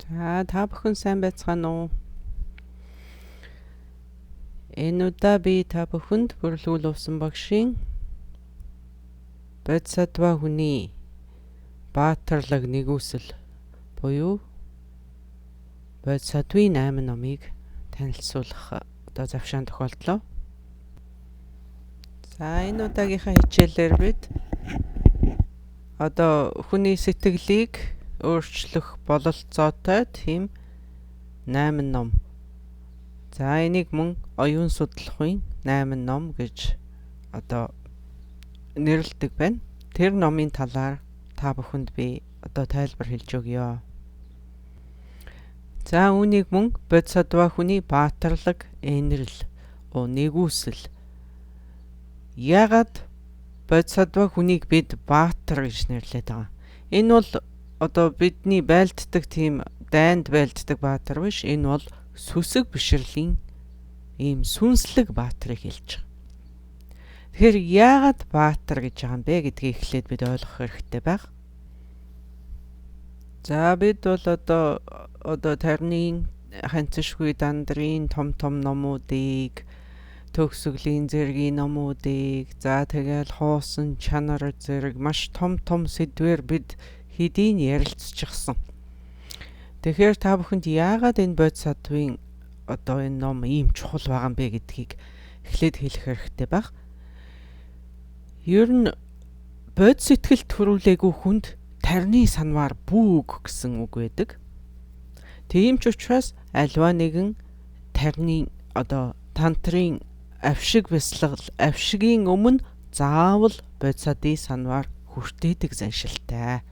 За, та бүхэн сайн байцгаана уу? Энэ удаа би та бүхэнд Бүрлгүүл Увсан багшийн Бодисатва хүний баатарлаг нэгүсэл буюу Бодисатвын 8 номыг танилцуулах одоо завшаан тохиолдлоо. За, энэ удаагийнхаа хичээлээр бид одоо хүний сэтгэлийг өөрчлөх бололцоотой тийм 8 ном. За, энийг мөн оюун судлахын 8 ном гэж одоо нэрлэдэг байна. Тэр номын талаар та бүхэнд би одоо тайлбар хэлж өгье. За, үүнийг мөн Бодисатва хүний баатарлаг энэрл, нэгүсэл. Яагаад Бодисатва хүнийг бид баатар гэж нэрлэдэг байгаа? Энэ бол одоо бидний байлддаг тийм дайнд байлддаг баатар биш. Энэ бол сүсэг бишрэлийн ийм сүнслэг баатрыг хэлж байгаа. Тэгэхээр яагаад баатар гэж байгаа юм бэ гэдгийг эхлээд бид ойлгох хэрэгтэй байх. За, бид бол одоо тарны ханцшгүй дандрын том том номуудыг, төгсгөлийн зэргийн номуудыг, за тэгэл хуусан чанар зэрэг маш том том сэдвээр бид хэдийн ярилцчихсан. Тэгэхээр та бүхэнд яагаад энэ Бодисатвын одоо энэ ном ийм чухал байгаа юм бэ гэдгийг эхлээд хэлэх хэрэгтэй байх. Ер нь бод сэтгэл төрүүлээгүй хүнд тарны санвар бүүг гэсэн үг байдаг. Тийм ч учраас альва нэгэн тарны одоо тантрын авшиг бясалгал авшигийн өмнө заавал бодисатын санвар хүртээдэг заншилтай.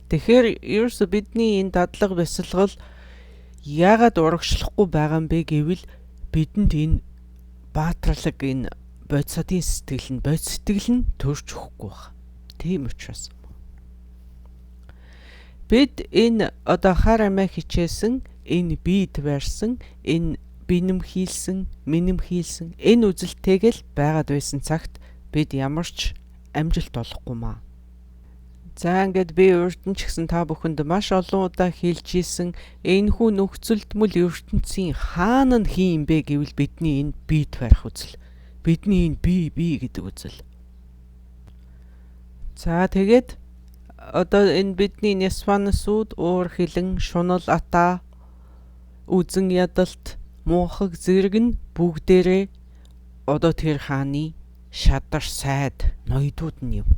Тэгэхээр ерөөсө бидний энэ дадлага бясалгал яагаад урагшлахгүй байгаа юм бэ гэвэл бидэнд энэ баатарлаг энэ бодисатын сэтгэл нь бод сэтгэл нь төрж өгөхгүй байна. Тийм учраас бид энэ одоо хар амиа хичээсэн, энэ бид барьсан, энэ бинэм хийлсэн, минэм хийлсэн энэ үзэлтэйгэл байгаад байсан цагт бид ямар ч амжилт олохгүй маа. За, ингээд би урд нь ч гэсэн та бүхэнд маш олон удаа хэлж исэн, энэхүү нөхцөлдмөл ертөнцийн хаана нь хин юм бэ гэвэл бидний энэ бит барих үзэл. Бидний энэ би би гэдэг үзэл. За, тэгээд одоо энэ бидний Нисванасууд уур хилэн, шунал ата, үзэн ядалт, муухаг зэрэг нь бүгдээрээ одоо тэр хааны шадар сайд ноёдууд нь юм.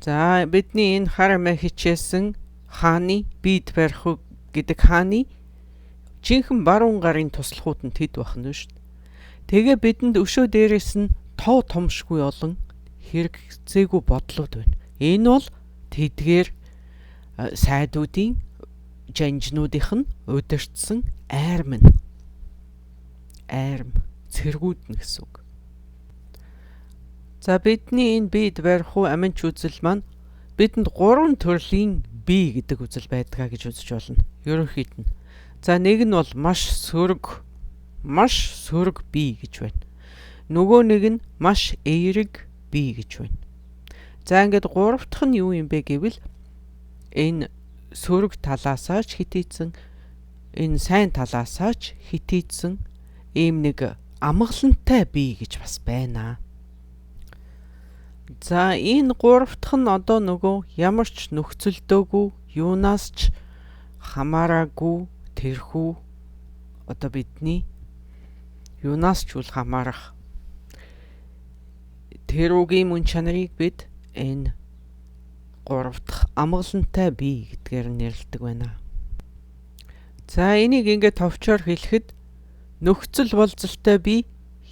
За, бидний энэ хар амиа хичээсэн хааны бид барих гэдэг хааны жинхэнэ баруун гарын туслахууд нь тэд байх нь шүү дээ. Тэгээ бидэнд өшөө дээрээс нь тоо томшгүй олон хэрэгцээгүй бодлууд байна. Энэ бол тэдгээр сайдуудын жанжнуудынх нь удирдсан айрм нь. Айрм цэргүүд нь гэсэн үг. За, бидний энэ бид барих уу аминч үзэл маань бидэнд гурван төрлийн бие гэдэг үзэл байдгаа гэж үзэж болно. Ерөнхийд нь. За, нэг нь бол маш сөрөг бие гэж байна. Нөгөө нэг нь маш эерэг бие гэж байна. За, ингээд гурав дахь нь юу юм бэ гэвэл энэ сөрөг талаасаа ч хитийцэн, энэ сайн талаасаа ч хитийцэн ийм нэг амгалантай бие гэж бас байна. За, энэ гурав дахь нь одоо нөгөө ямар ч нөхцөлдөөгүй, юунаас ч хамаараагүй тэрхүү одоо бидний юунаас ч үл хамаарах тэр үгийн мөн чанарыг бид энэ гурав дахь амгалантай бие гэдгээр нэрлэдэг байна. За, энийг ингээд товчоор хэлэхэд нөхцөл болзолтой бие,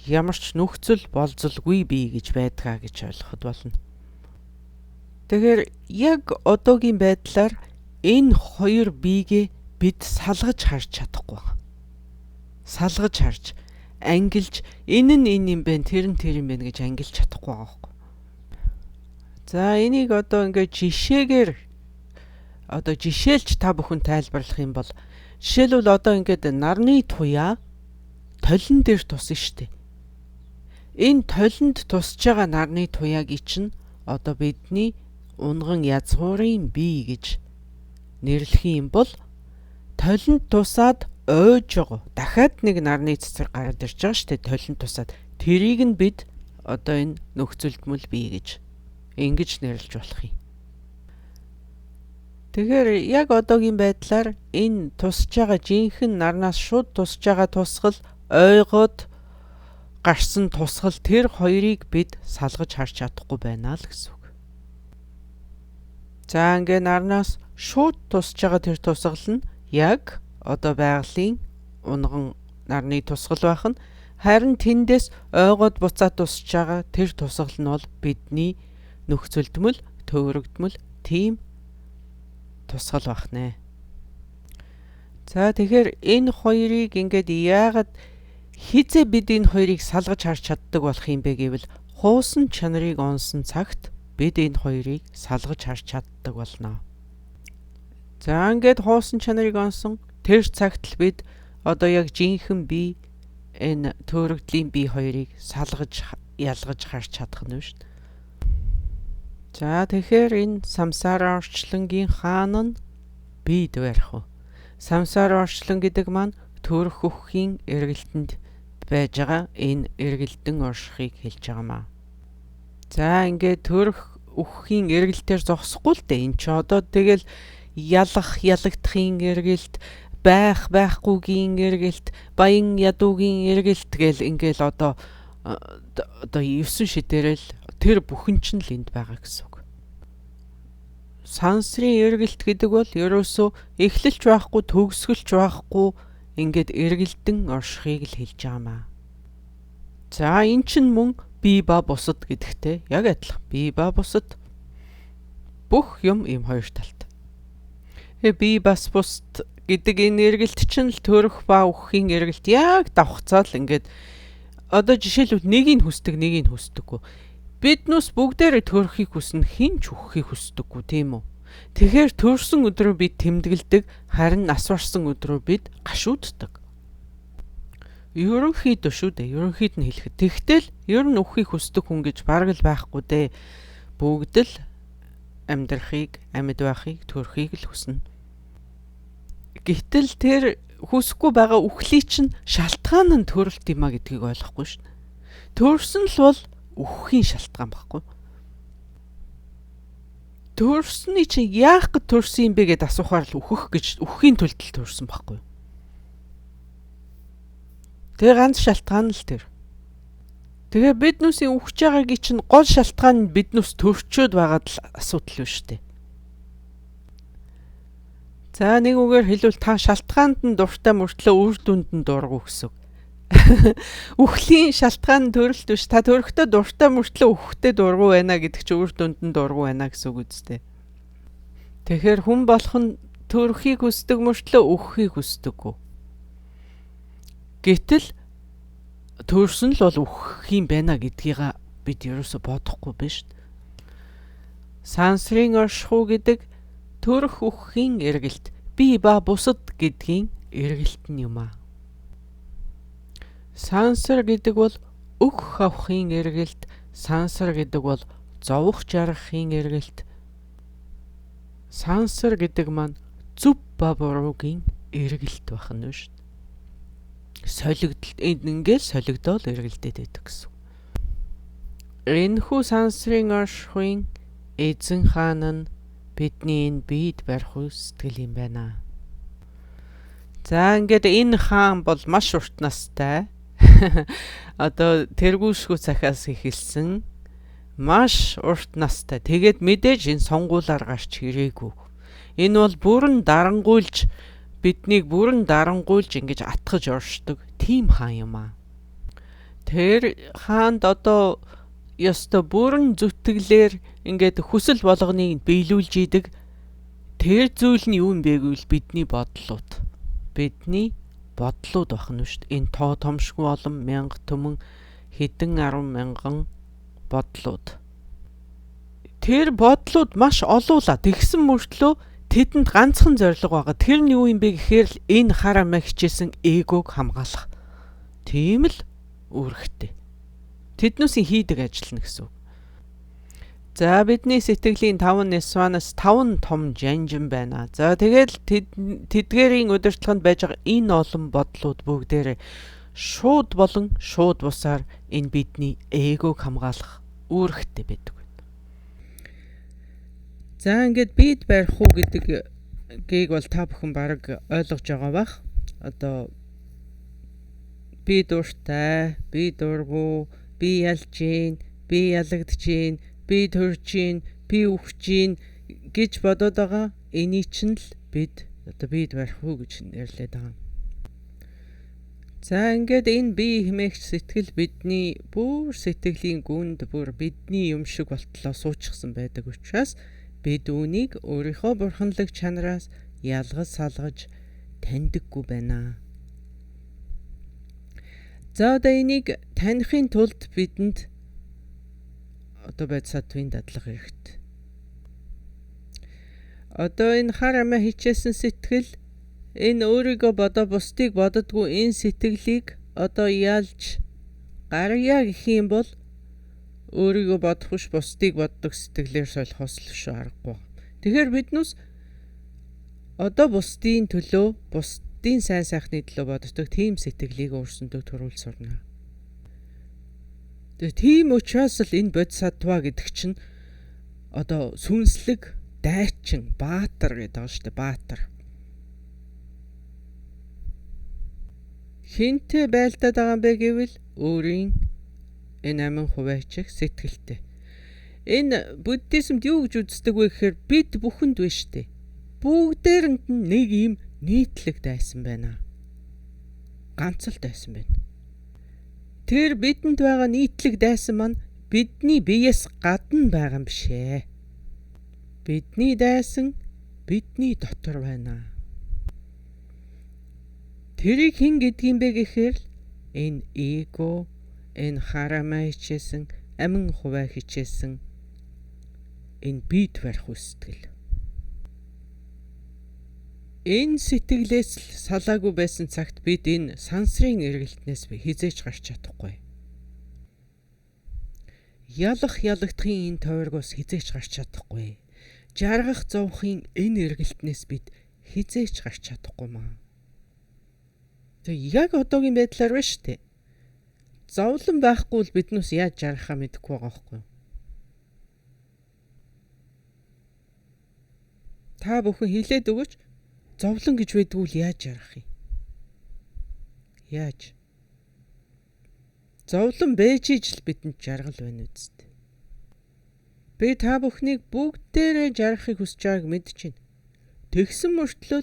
ямар ч нөхцөл болзолгүй бие гэж байдгаа гэж ойлгоход болно. Тэгэхээр яг одоогийн байдлаар энэ хоёр биегээ бид салгаж харж чадахгүй байна. Салгаж харж, ангилж энэ нь энэ юм байна, тэр нь тэр юм байна гэж ангилж чадахгүй байгаа байхгүй. За, энийг одоо ингээд жишээгээр одоо жишээлч та бүхэн тайлбарлах юм бол жишээлбэл одоо ингээд нарны туяа толин дээр тусна шүү дээ. Энэ толинд тусж байгаа нарны туяагийн чинь одоо бидний унган язгуурын бие гэж нэрлэх юм бол толинд тусаад ойж байгаа. Дахиад нэг нарны цэцэр гараад ирж байгаа шүү дээ. Толинд тусаад тэрийг нь бид одоо энэ нөхцөлдмөл бие гэж ингэж нэрлэж болох юм. Тэгэхээр яг одоогийн байдлаар энэ тусж байгаа жинхэнэ нарнаас шууд тусж байгаа тусгал, ойгоод гарсан тусгал, тэр хоёрыг бид салгаж харж чадахгүй байна л гэсэн үг. За ингээ нарнаас шууд тусж байгаа тэр тусгал нь яг одоо байгалийн унган нарны тусгал байх нь, харин тэндээс ойгоод буцаад тусж байгаа тэр тусгал нь бол бидний нөхцөлдмөл, төвөрөгдмөл тийм тусгал байх нэ. За тэгэхээр энэ хоёрыг ингээд яагаад хизээ бид энэ хоёрыг салгаж харж чаддаг болох юм бэ гэвэл хуусан чанарыг онсон цагт бид энэ хоёрыг салгаж харж чаддаг болно. За ингээд хуусан чанарыг онсон тэр цагт л бид одоо яг жинхэнэ бие, энэ төөрөгдлийн бие хоёрыг салгаж ялгаж харж чадах нь шүү дээ. За тэгэхээр энэ самсара орчлонгийн хаан нь бид барих уу? Самсара орчлон гэдэг маань төрөх үхэхийн эргэлтэнд байж байгаа энэ эргэлдэн оршихыг хэлж байгаамаа. За ингээд төрөх үхэхийн эргэлтээр зогсохгүй л дээ. Энэ ч одоо тэгэл ялах ялагдахын эргэлт, байх байхгүйгийн эргэлт, баян ядуугийн эргэлт гэл ингээл одоо 9 шидэрэл тэр бүхэн чинь л энд байгаа гэсэн үг. Сансрын эргэлт гэдэг бол ерөөсөө эхлэлч байхгүй, төгсгөлч байхгүй ингээд эргэлдэн оршихыг л хэлж байгаамаа. За эн чинь мөн бие ба бусад гэдэгтэй яг адилхан. Бие ба бусад бүх юм ийм хоёр талт. Би бас бусад гэдэг энэ эргэлт чинь л төрөх ба үхэхийн эргэлт яг давхцаал ингээд одоо жишээлбэл нэгийг хүсдэг, нэгийг хүсдэггүй. Биднүүс бүгдээрээ төрөхийг хүснэ, хэн ч үхэхийг хүсдэггүй, тийм үү? Тэгэхээр төрсөн өдрөө бид тэмдэглэдэг, харин нас барсан өдрөө бид гашууддаг. Ерөнхийдөө шүү дээ, ерөнхийд нь хэлэхэд. Тэгтэл ер нь үхэхийг хүсдэг хүн гэж бараг л байхгүй дээ. Бүгд л амьдрахыг, амьд байхыг, төрөхийг л хүснэ. Гэтэл тэр хүсэхгүй байгаа үхлий чинь шалтгаан нь төрөлт юм а гэдгийг ойлгохгүй шин. Төрсөн л бол үхэхийн шалтгаан байхгүй. Төрсний чинь яах гэж төрсөн юм бэ гэдээ асуухаар л үхэх гэж, үхэхийн төлд л төрсөн байхгүй. Тэгээ ганц шалтгаан л тэр. Тэгээ биднүүсийн үхэж байгаагийн чинь гол шалтгаан нь биднүүс төрчөөд байгаад л асуудал шүү дээ. За нэг үгээр хэлбэл та шалтгаанд нь дуртай мөртлөө үр дүнд нь дургүй гэсэн үг. Үхлийн шалтгаан нь төрөлт биш. Та төрөхдөө дуртай мөртлөө үхэхдээ дургүй байна гэдэг чинь үр дүнд нь дургүй байна гэсэн үг үстэй. Тэгэхээр хүн болох нь төрөхийг хүсдэг мөртлөө үхэхийг хүсдэггүй. Гэтэл төрсөн л бол үхэх юм байна гэдгийг бид ерөөсө бодохгүй биш. Сансрын оршихуу гэдэг төрөх үхэхийн эргэлт, би ба бусад гэдгийн эргэлт нь юм аа. Сансар гэдэг бол өгөх авахын эргэлт, сансар гэдэг бол зовох жаргахын эргэлт. Сансар гэдэг маань зөв ба буруугийн эргэлт байх нь шүү дээ. Солигдолт энд ингээл солигдоол эргэлдээд байдаг гэсэн. Энэхүү сансрын оршихуйн эзэн хаан нь бидний энэ биед барих сэтгэл юм байна. За ингээд энэ хаан бол маш урт настай. Одоо тэргүүшгүй цахиас эхэлсэн маш урт настай. Тэгээд мэдээж энэ сонгуулаар гарч ирээгүй. Энэ бол бүрэн дарангуйлж биднийг бүрэн дарангуйлж ингэж атгаж оршдог тийм хаан юм аа. Тэр хаанд одоо ёстой бүрэн зүтгэлээр ингээд хүсэл болгоныг биелүүлж идэг. Тэр зүйл нь юу юм бэ гэвэл бидний бодлууд. Бидний бодлууд байх нь шүү дээ. Энэ тоо томшгүй олон мянга түмэн хэдэн 10 мянган бодлууд. Тэр бодлууд маш олуула. Тэгсэн мөртлөө тэдэнд ганцхан зорилго байгаа. Тэр нь юу юм бэ гэхээр л энэ хар амиа хичээсэн эгог хамгаалах. Тийм л үүрэгтэй. Тэднүүсийн хийдэг ажил нь гэсэн үг. За бидний сэтгэлийн 5 нисванаас 5 том жанжин байна. За тэгэл тэдгээрийн удирдлаганд байж байгаа энэ олон бодлууд бүгдээрээ шууд болон шууд бусаар энэ бидний эгог хамгаалах үүрэгтэй байдаг. За ингээд бид барих уу гэдэг гийг бол та бүхэн бараг ойлгож байгаа бах. Одоо би дуртай, би дургу, би ялж гин, би ялагдж гин, би төрж гин, би үхэж гин гэж бодоод байгаа. Энийг чинь л бид одоо бид барих уу гэж нэрлээд байгаа. За ингээд энэ би хэмээх сэтгэл бидний бүр сэтгэлийн гүнд бүр бидний юм шиг болтлоо суучихсан байдаг учраас бид үүнийг өөрийнхөө бурханлаг чанараас ялгаж салгаж таньдаггүй байна. За одоо энийг таних тулд бидэнд одоо бодисаттвын дадлага хэрэгтэй. Одоо энэ хар амиа хичээсэн сэтгэл энэ өөрийгөө бодоо бусдыг боддоггүй энэ сэтгэлийг одоо ялж гаргая гэх юм бол өөрийгөө бодох биш бусдыг боддог сэтгэлээр солихоос л шүү аргагүй. Тэгэхээр биднээс одоо бусдын төлөө, бусдын сайн сайхны төлөө боддог тийм сэтгэлийг өөрсөндөө төрүүл сурна. Тэгээ тийм учраас л энэ бодисаттва гэдэг чинь одоо сүнслэг дайчин, баатар гэдэг байгаа шүү дээ, баатар. Хинтээ байлдаад байгаа юм бэ гэвэл өөрийн энэ амин хуваачих сэтгэлтэй. Энэ буддизмд юу гэж үздэг вэ гэхээр бид бүхэнд биш үү? Бүгдээрэнд нь нэг ийм нийтлэг дайсан байна. Ганц л дайсан байна. Тэр бидэнд байгаа нийтлэг дайсан маань бидний биеэс гадна байгаа юм биш ээ. Бидний дайсан бидний дотор байна. Тэрийг хэн гэдгийм бэ гэхээр энэ эго, энэ харамаа хичээсэн, амин хуваа хичээсэн энэ бие барих сэтгэл. Энэ сэтгэлээс л салаагүй байсан цагт бид энэ сансрын эргэлтнээс хизээч гарч чадахгүй. Ялах ялагдахын энэ тойргоос хизээч гарч чадахгүй. Жаргах зовхын энэ эргэлтнээс бид хизээч гарч чадахгүй маа. Тэг яг одоогийн байдлаар байна шүү дээ. Зовлон байхгүй бол биднээс яаж жаргахаа мэдэхгүй байгаа байхгүй юу? Та бүхэн хэлээд өгөөч. Зовлон гэж байдгүй л яаж жаргах юм? Яаж? Зовлон байж иж л бидэнд жаргал байна үсттэй. Би та бүхнийг бүгдээрээ жаргахыг хүсэж байгааг мэдэж байна. Тэгсэн мөртлөө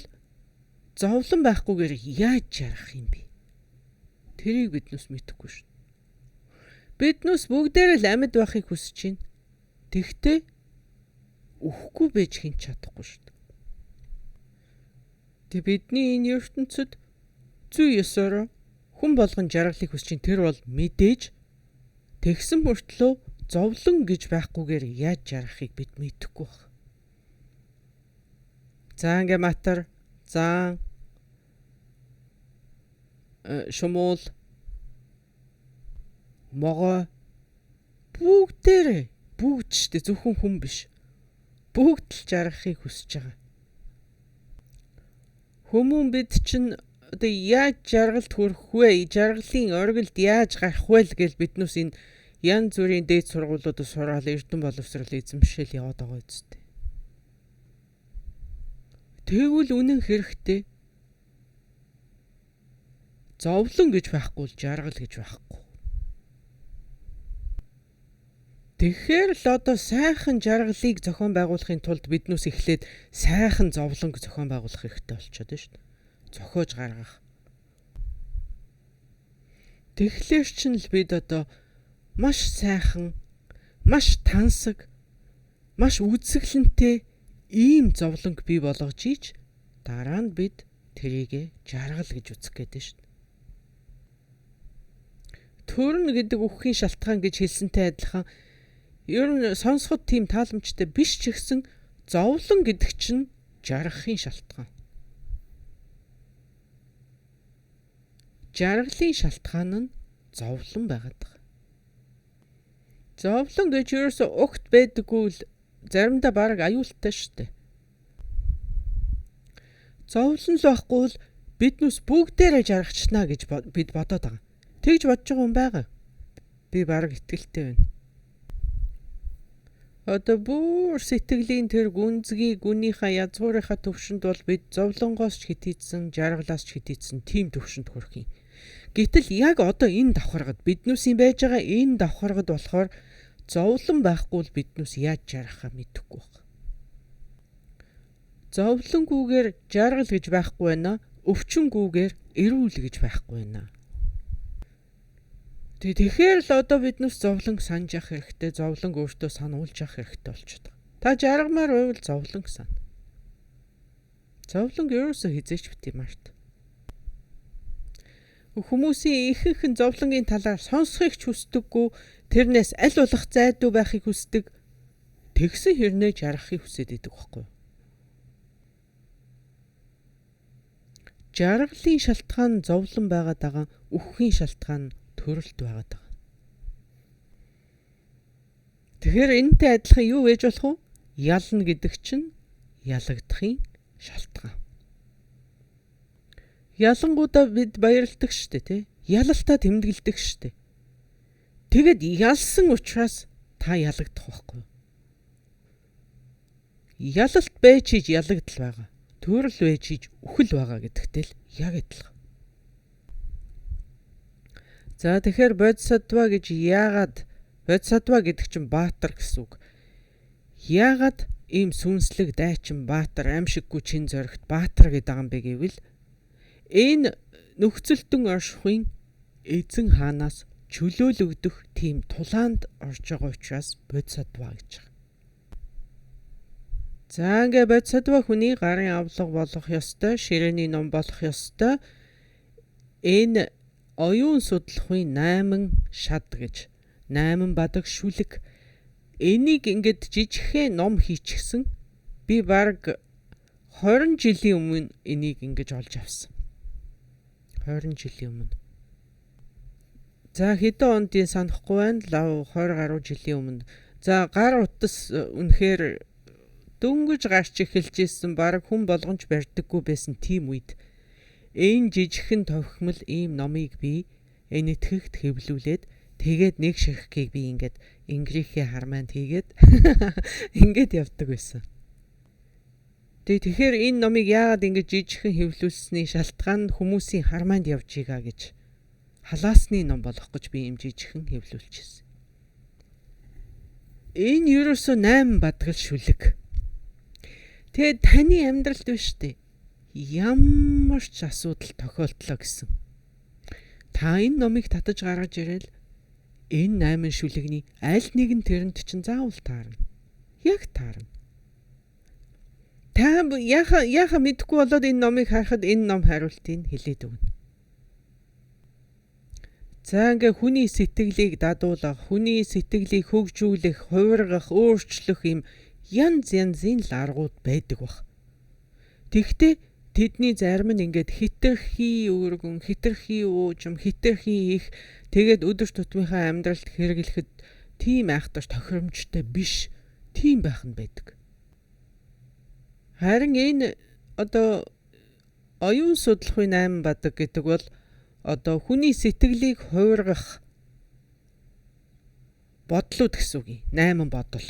зовлон байхгүйгээр яаж жаргах юм бэ? Тэрийг биднээс мэдэхгүй шүү. Биднээс бүгдээрээ л амьд байхыг хүсэж байна. Тэгтээ үхэхгүй байж хэн чадахгүй шүү. Тэг бидний энэ ертөнцид зүй ёсороо хүн болгон жаргалыг хүсэж чинь тэр бол мэдээж тэгсэн мөртлөө зовлон гэж байхгүйгээр яаж жаргахыг бид мэдэхгүй баг. За ингээ матар, зан, шумуул, могой бүгдээрээ бүгд ч дээ зөвхөн хүн биш. Бүгд л жаргахыг хүсэж байгаа. Хүмүүн бид чинь одоо яаж жаргалд хүрэх вэ? Жаргалын оргилд яаж гарах вэ л гэж биднээс энэ янз бүрийн дээд сургуулиудад сураал эрдэм боловсрол эзэмшээл яваад байгаа үсттэй. Тэгвэл үнэн хэрэгтэй. Зовлон гэж байхгүй л жаргал гэж байхгүй. Тэгэхээр л одоо сайхан жаргалыг зохион байгуулахын тулд биднээс эхлээд сайхан зовлонг зохион байгуулах хэрэгтэй болчиход байна шүү дээ. Зохиож гаргах. Тэгэхээр чинь л бид одоо маш сайхан, маш тансаг, маш үзэсгэлэнтэй ийм зовлонг бий болгож ийж дараа нь бид тэрийг жаргал гэж үзэх гээд байна шүү дээ. Төрнө гэдэг үхэхийн шалтгаан гэж хэлсэнтэй адилхан ер нь сонсоход тийм тааламжтай биш ч гэсэн зовлон гэдэг чинь жаргахын шалтгаан. Жаргалын шалтгаан нь зовлон байгаад байгаа. Зовлон гэж ерөөсөө огт байдаггүй л заримдаа бараг аюултай шүү дээ. Зовлон л байхгүй л биднээс бүгдээрээ жаргачнаа гэж бид бодоод байгаа. Тэгж бодож байгаа хүн байгаа. Би бараг итгэлтэй байна. Одоо бүр сэтгэлийн тэр гүнзгий гүнийхээ язгуурынхаа төвшөнд бол бид зовлонгоос ч хитийдсэн, жаргалаас ч хитийдсэн тийм төвшөнд хүрэх юм. Гэтэл яг одоо энэ давхаргад биднүүсийн байж байгаа энэ давхаргад болохоор зовлон байхгүй л биднүүс яаж жаргахаа мэдэхгүй байна. Зовлонгүүгээр жаргал гэж байхгүй байна. Өвчнгүүгээр эрүүл гэж байхгүй байна. Тэгэхээр л одоо биднээс зовлон санаж явах хэрэгтэй, зовлон өөртөө сануулж явах хэрэгтэй болчиход байгаа. Та жаргамаар байвал зовлон сан. Зовлон ерөөсөө хизээч бити март. Хүмүүсийн ихэнх нь зовлонгийн талаар сонсохыг ч хүсдэггүй, тэрнээс аль болох зайдуу байхыг хүсдэг. Тэгсэн хэрнээ жаргахыг хүсээд идэг байхгүй юу? Жаргалын шалтгаан зовлон байгаад байгаа, үхэхийн шалтгаан төрөлт байгаад байгаа. Тэгэхээр энэтэй адилхан юу байж болох вэ? Ялна гэдэг чинь ялагдахын шалтгаан. Ялангуудаа бид баярлдаг штэ, тий? Ялалтаа тэмдэглэдэг штэ. Тэгэд ялсан учраас та ялагдах байхгүй юу? Ялалт байж хийж ялагдал байгаа. Төрөл байж хийж үхэл байгаа гэдэгтэй л яг адилхан. За тэгэхээр бодисадва гэж яагаад бодисадва гэдэг чинь баатар гэсэн үг. Яагаад ийм сүнслэг дайчин баатар аимшиггүй чин зоригт баатар гэдэг юм бэ гэвэл энэ нөхцөлтөн оршихуйн эзэн хаанаас чөлөөлөгдөх тийм тулаанд орж байгаа учраас бодисадва гэж байгаа. За ингээ бодисадва хүний гарын авлага болох ёстой, ширээний ном болох ёстой. Энэ оюун судлахын 8 шад гэж 8 бадаг шүлэг энийг ингээд жижигхэн ном хийчихсэн. Би бараг 20 жилийн өмнө энийг ингэж олж авсан. 20 жилийн өмнө. За хэдэн ондын санахгүй байна. Лав 20 гаруй жилийн өмнө. За гар утас үнэхээр дөнгөж гарч эхэлж исэн, бараг хүн болгонч барьдаггүй байсан тийм үед энэ жижигхэн товхимол ийм номыг би энэтхэгт хэвлүүлээд тэгээд нэг ширхгийг би ингээд ингрийнхээ хармаанд хийгээд ингээд явдаг байсан. Тэгэхээр энэ номыг яагаад ингэж жижигхэн хэвлүүлсний шалтгаан нь хүмүүсийн хармаанд явж ийгаа гэж халаасны ном болох гэж би ийм жижигхэн хэвлүүлчихсэн. Энэ ерөөсөө 8 бадгал шүлэг. Тэгээд таны амьдралд биш үү? Ямар ч асуудал тохиолдлоо гэсэн. Та энэ номыг татаж гаргаж ирэл энэ 8 шүлэгний аль нэг нь тэрэнд чинь заавал таарна. Яг таарна. Та яха мэдэхгүй болоод энэ номыг харахад энэ ном хариултыг хэлээд өгнө. За ингээ хүний сэтгэлийг дадуулах, хүний сэтгэлийг хөгжүүлэх, хувиргах, өөрчлөх юм янз янзын л аргууд байдаг бах. Тэгвэл тэдний зарим нь ингээд хитрхи өргөн, хитрхи уужим, хитрхи их тэгээд өдөр тутмынхаа амьдралд хэрэглэхэд тийм айхтар тохиромжтой биш, тийм байх нь байдаг. Харин энэ одоо оюун судлахын 8 бадаг гэдэг бол одоо хүний сэтгэлийг хувиргах бодлууд гэсэн үг юм. 8 бодол,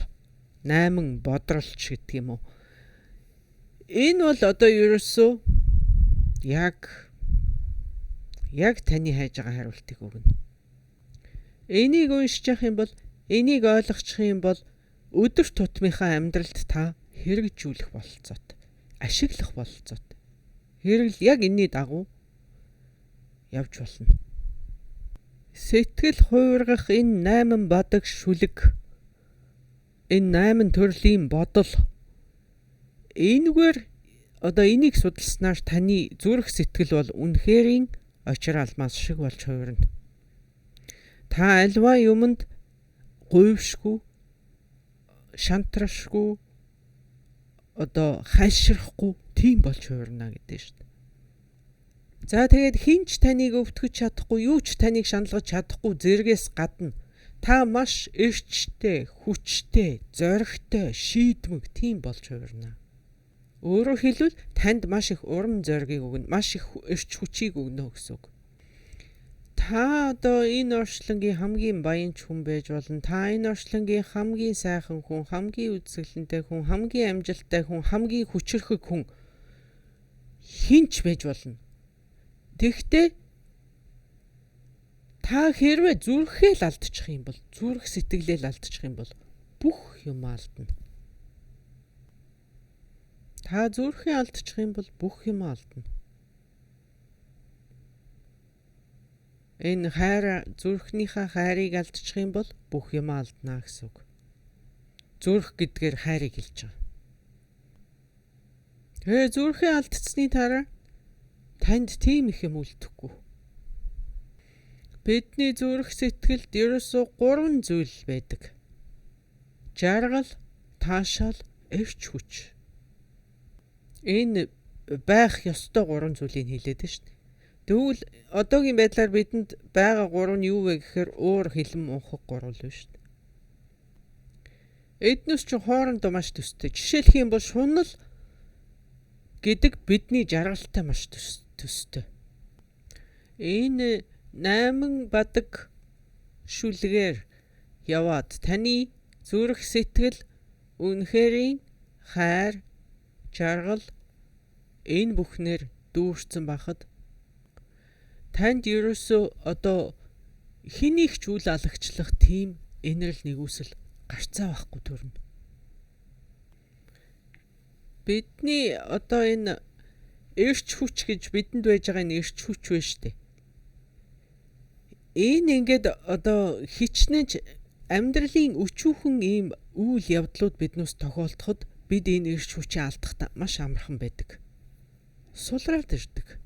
8 бодролч гэдэг юм уу? Энэ бол одоо ерөөсөө яг таны хайж байгаа хариултыг өгнө. Энийг уншиж явах юм бол, энийг ойлгочих юм бол өдөр тутмынхаа амьдралд та хэрэгжүүлэх бололцоотой, ашиглах бололцоотой. Хэрэгэл яг энэний дагуу явж болно. Сэтгэл хувиргах энэ 8 бадаг шүлэг, энэ 8 төрлийн бодол энэгээр одоо энийг судалснаар таны зүрх сэтгэл бол үнэхэрийн очир алмаас шиг болж хувирна. Та альва юмд гуйвшгүй, шантрашгүй, одоо хальшрахгүй тийм болж хувирна гэдэг шүү дээ. За тэгээд хинч таныг өвтгөж чадахгүй, юу ч таныг шаналгаж чадахгүй зэргээс гадна Та маш эрчтэй, хүчтэй, зоригтой, шийдмэг тийм болж хувирна. Өөрөөр хэлбэл танд маш их урам зоригийг өгнө, маш их эрч хүчийг өгнө гэсэн үг. Та одоо энэ орчлонгийн хамгийн баян ч хүн байж болно. Та энэ орчлонгийн хамгийн сайхан хүн, хамгийн үзэсгэлэнтэй хүн, хамгийн амжилттай хүн, хамгийн хүчирхэг хүн хэн ч байж болно. Тэгэхдээ та хэрвээ зүрхээ л алдчих юм бол, зүрх сэтгэлээ л алдчих юм бол бүх юм алдна. Та зүрхээ алдчих юм бол бүх юм алдна. Энэ хайр, зүрхнийхээ хайрыг алдчих юм бол бүх юм алдна гэсэн үг. Зүрх гэдгээр хайрыг хэлж байгаа. Тэгээ зүрхээ алдсны дараа танд тийм их юм үлдэхгүй. Бидний зүрх сэтгэлд ерөөсөө 3 зүйл байдаг. Жаргал, таашаал, эрч хүч. Энэ байх ёстой 3 зүйлийг хэлээд байна шүү дээ. Тэгвэл одоогийн байдлаар бидэнд байгаа 3 нь юу вэ гэхээр уур, хилэм, унхаг 3 л шүү дээ. Эднээс чинь хоорондоо маш төстэй. Жишээлх юм бол шунал гэдэг бидний жаргалтай маш төстэй. Энэ 8 бадаг шүлгээр яваад таны зүрх сэтгэл үнэхэрийн хайр, жаргал энэ бүхнээр дүүрсэн байхад танд ерөөсөө одоо хэнийг ч үл алагчлах тийм инэрл нэгүсэл гарцаа байхгүй төрнө. Бидний одоо энэ эрч хүч гэж бидэнд байж байгаа энэ эрч хүч байна штэ. Энэ ингээд одоо хичнээн ч амьдралын өчүүхэн ийм үйл явдлууд биднээс тохиолдоход бид энэ эрч хүчээ алдахтаа маш амархан байдаг. Сулраад ирдэг.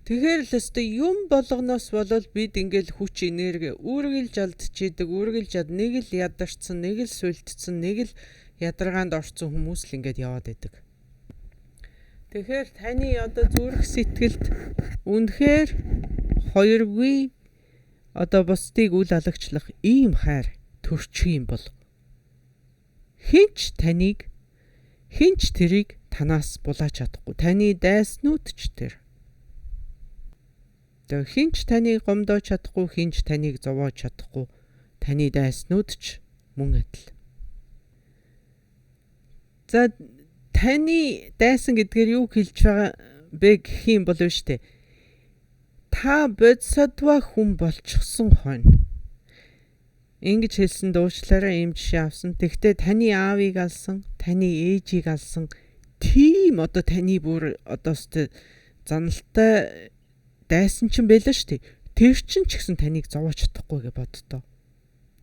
Тэгэхээр л өстой юм болгоноос болол бид ингээл хүч энерги үргэлж алдчихийдэг, үргэлж нэг л ядарсан, нэг л сүлдсэн, нэг л ядаргаанд орсон хүмүүс л ингээд яваад байдаг. Тэгэхээр таны одоо зүрх сэтгэлд үнэхээр хоёргүй одоо бусдыг үл алагчлах ийм хайр төрчих юм бол хинч таныг, хинч тэрийг танаас булаач чадахгүй. Таны дайснууд ч тэр. Тэгээ хинч таныг гомдоож чадахгүй, хинч таныг зовоож чадахгүй. Таны дайснууд ч мөн адил. За таны дайсан гэдгээр юу хэлж байгаа бэ гэх юм бол биш үү? Та бодисадва хүн болчихсон хойно. Ингэж хэлсэн дуушлаараа ийм жишээ авсан. Тэгвэл таны аавыг алсан, таны ээжийг алсан тийм одоо таны бүр одоо заналтай дайсан чинь байлаа шүү дээ. Тэр чинь ч гэсэн таныг зовоож чадахгүй гэж боддоо.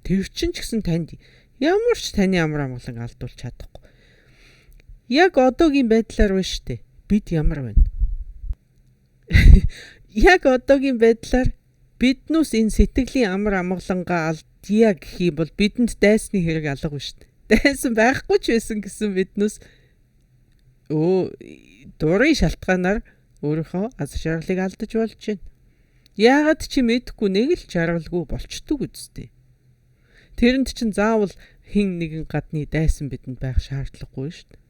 Тэр чинь ч гэсэн танд ямар ч таны амар амгалан алдуулж чадахгүй. Яг одоогийн байдлаар байна шүү дээ. Бид ямар байна? Яг одоогийн байдлаар биднүүс энэ сэтгэлийн амар амгалангаа алдъя гэх юм бол бидэнд дайсны хэрэг алга байна шүү дээ. Дайсан байхгүй ч байсан гэсэн биднүүс дурын шалтгаанаар өөрийнхөө аз жаргалыг алдаж болж байна. Яагаад чи мэдэхгүй нэг л жаргалгүй болчдөг үсттэй. Тэрэнд чинь заавал хин нэгэн гадны дайсан бидэнд байх шаардлагагүй шүү дээ.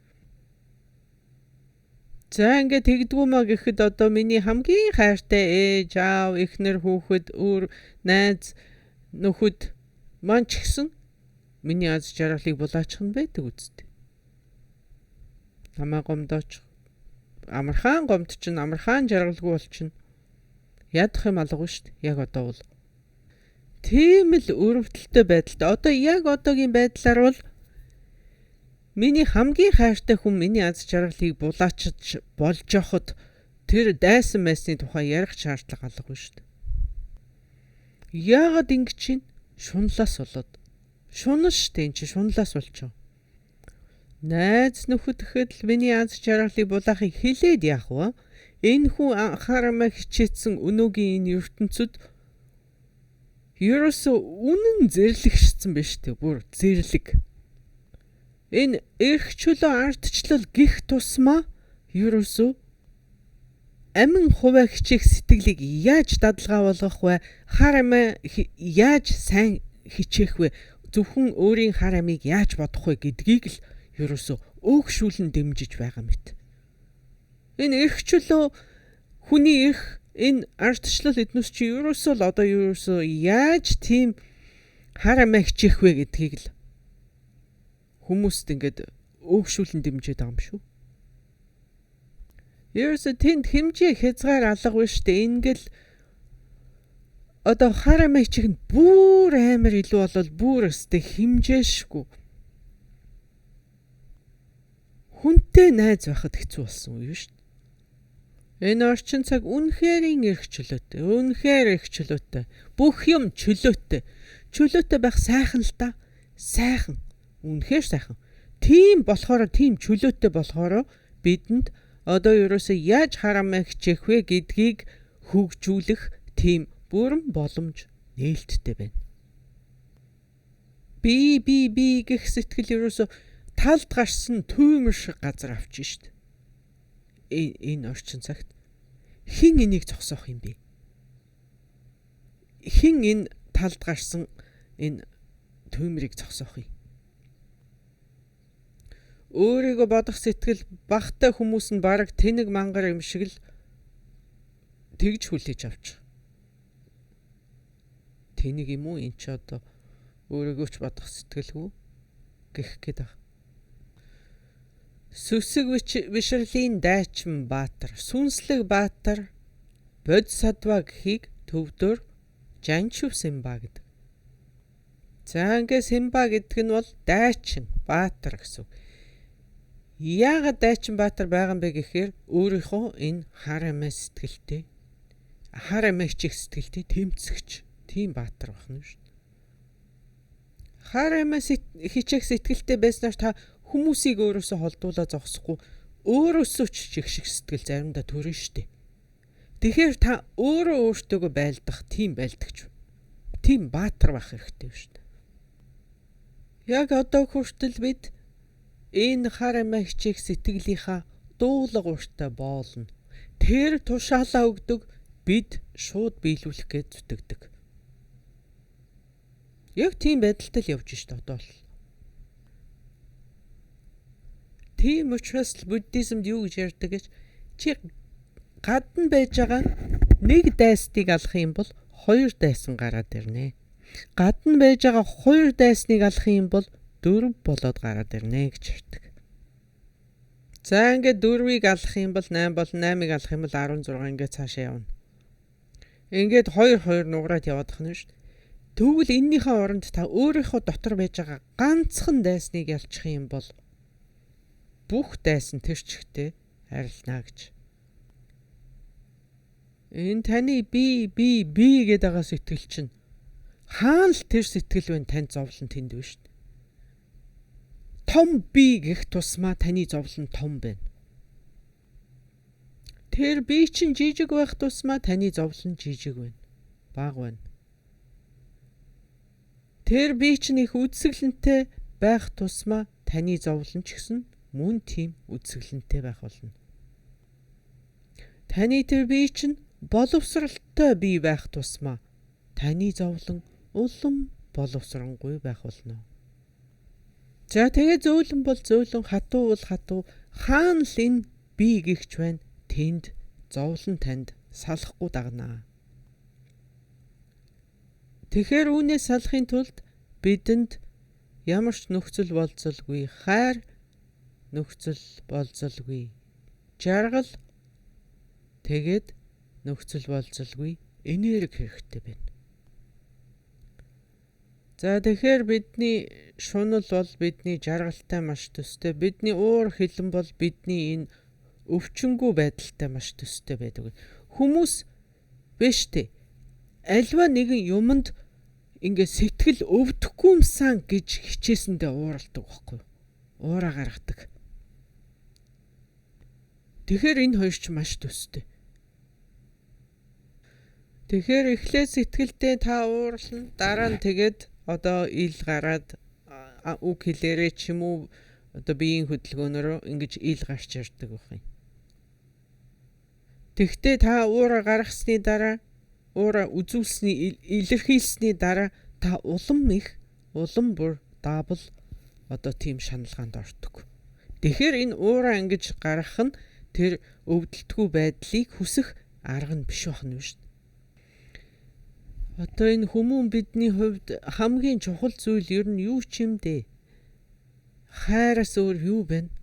За ингээд тэгдгүү маа гэхэд одоо миний хамгийн хайртай ээж, аав, эхнэр, хүүхэд, үр, найз, нөхөд маань ч гэсэн миний аз жаргалыг булаачих нь байдаг үсттэй. Намайг гомдооч, амархан гомд чинь, амархан жаргалгүй болчихно. Ядах юм алгагүй шүү дээ. Яг одоо бол тийм л өрөвдөлтөй байдалтай. Одоо яг одоогийн байдлаар бол миний хамгийн хайртай хүн миний аз жаргалыг булаачж болж явахад тэр дайсан байсны тухай ярих шаардлага алгагүй шүү дээ. Яагаад ингэж чинь шунлаас болоод шунал шүү дээ, эн чинь шунлаас болчихоо. Найз нөхөд гэхэд л миний аз жаргалыг булаахыг хилээд яах вэ? Энэ хүн анхаарамаа хичээсэн өнөөгийн энэ ертөнцид ерөөсөө үнэн зэрлэгшсэн биш үү? Бүр зэрлэг. Энэ эрх чөлөө ардчлал гих тусмаа ерөөсөө амин хувиа хичээх сэтгэлийг яаж дадалгаа болгох вэ? Хар амиа яаж сайн хичээх вэ? Зөвхөн өөрийн хар амийг яаж бодох вэ гэдгийг л ерөөсөө өөгшүүлэн дэмжиж байгаа мэт. Энэ эрх чөлөө, хүний эрх, энэ ардчлал эднүс чи ерөөсөө л одоо ерөөсөө яаж тийм хар амиа хичээх вэ гэдгийг л хүмүүст ингээд өөгшүүлэн дэмжиж байгаа юм шүү. Ерөөсөө тэнд хэмжээ хязгаар алга биш үү? Ингээл одоо хар амиа хичээх нь бүр амар илүү болол бүр өстэй хэмжээшгүй. Хүнтэй найз байхад хэцүү болсон үе шүү дээ. Энэ орчин цаг үнэхэрийн эрх чөлөөтэй, үнэхээр эрх чөлөөтэй. Бүх юм чөлөөтэй. Чөлөөтэй байх сайхан л да. Сайхан. Үнэхээр сайхан. Тийм болохоор, тийм чөлөөтэй болохоор бидэнд одоо ерөөсөө яаж хар амиа хичээх вэ гэдгийг хөгжүүлэх тийм бүрэн боломж нээлттэй байна. Би би би гэх сэтгэл ерөөсөө талд гарсан түймэр шиг газар авч шít. Энэ орчин цагт хэн энийг зогсоох юм бэ? Хэн энэ талд гарсан энэ түймрийг зогсоох юм? Өөрийгөө бодох сэтгэл багтай хүмүүс нь бараг тэнэг мангар юм шиг л тэгж хүлээж авч. Тэнэг юм уу энэ ч одоо өөрийгөө ч бодох сэтгэлгүй гэх гээд байна. Сүсэг бишрэлийн дайчин Баатар, сүнслэг Баатар Бодисадва гэхийг төвдөр Жанчив Симба гэдэг. За ингээ Симба гэдэг нь бол дайчин Баатар гэсэн. Яагаад дайчин Баатар байгаа юм бэ гэхээр өөрийнхөө энэ хар амиа сэтгэлтэй, хар амиа хичээх сэтгэлтэй тэмцэгч тийм Баатар байх нь шүү дээ. Хар амиа хичээх сэтгэлтэй байснаар та хүмүүсийг өөрөөсөө холдуулаа зогсохгүй өөрөөсөө ч чих шиг сэтгэл заримдаа төрнө шүү дээ. Тэгэхээр та өөрөө өөртөөгөө байлдах тийм байлдагч, тийм Баатар байх хэрэгтэй шүү дээ. Яг одоо хүртэл бид энэ хар амиа хичээх сэтгэлийнхаа дуулга ууртай боолно. Тэр тушаалаа өгдөг, бид шууд биелүүлэх гэж зүтгэдэг. Яг тийм байдалтай л явж шít одоо л. Тийм учраас л буддизмд юу гэж ярьдаг гэж чи гадна байж байгаа нэг дайсныг алах юм бол хоёр дайсан гараад ирнэ. Гадна байж байгаа хоёр дайсныг алах юм бол дөрв болоод гараад ирнэ гэж ярьдаг. За ингээд дөрвийг алах юм бол 8 бол 8-ыг алах юм бол 16 ингээд цаашаа явна. Ингээд 2 2 нугараад яваад тахна шүү дээ. Тэгвэл эннийхээ оронд та өөрийнхөө дотор байж байгаа ганцхан дайсныг ялчих юм бол бүх дайсан тэр чигтээ арилнаа гэж. Энэ таны би би би гэдэг байгаа сэтгэл чинь хаана л тэр сэтгэл вэ, танд зовлон тэнд биш. Том би гэх тусмаа таны зовлон том байна. Тэр би чинь жижиг байх тусмаа таны зовлон жижиг байна. Бага байна. Тэр би чинь их үдсгэлэнтэй байх тусмаа таны зовлон ч гэсэн мөн тийм үдсгэлэнтэй байх болно. Таны тэр бие чинь боловсралтай бие байх тусмаа таны зовлон улам боловсронгүй байх болно. За тэгээ зөөлөн бол зөөлөн, хатуу бол хатуу, хаана л энэ бие гихч байна, тэнд зовлон танд салахгүй дагнаа. Тэгэхээр үүнээс салахын тулд бидэнд ямар ч нөхцөл болцолгүй, хайр нөхцөл болцолгүй, жаргал тэгээд нөхцөл болцолгүй энерги хэрэгтэй байна. За тэгэхээр бидний шунал бол бидний жаргалтай маш төстэй, бидний уур хилэн бол бидний энэ өвчнгүй байдалтай маш төстэй байдаг. Хүмүүс биш үү? Альва нэгэн юмд ингээ сэтгэл өвдөхгүй юмсан гэж хичээсэндээ ууралдаг байхгүй юу? Уураа гаргадаг. Тэгэхээр энэ хоёр ч маш төстэй. Тэгэхээр эхлээд сэтгэлдээ та уурлна, дараа нь тэгээд одоо ил гараад үг хэлээрээ ч юм уу одоо биеийн хөдөлгөөнөөрөө ингэж ил гарч ирдэг байх юм. Тэгвэл та уураа гаргасны дараа, уураа үзүүлсний, илэрхийлсний дараа Та улам их, улам бүр double одоо тийм шаналгаанд ордог. Тэгэхээр энэ уураа ингэж гаргах нь тэр өвдөлтгүй байдлыг хүсэх арга нь биш байх нь шүү дээ. Одоо энэ хүмүүн бидний хувьд хамгийн чухал зүйл ер нь юу ч юм дээ? Хайраас өөр юу байна?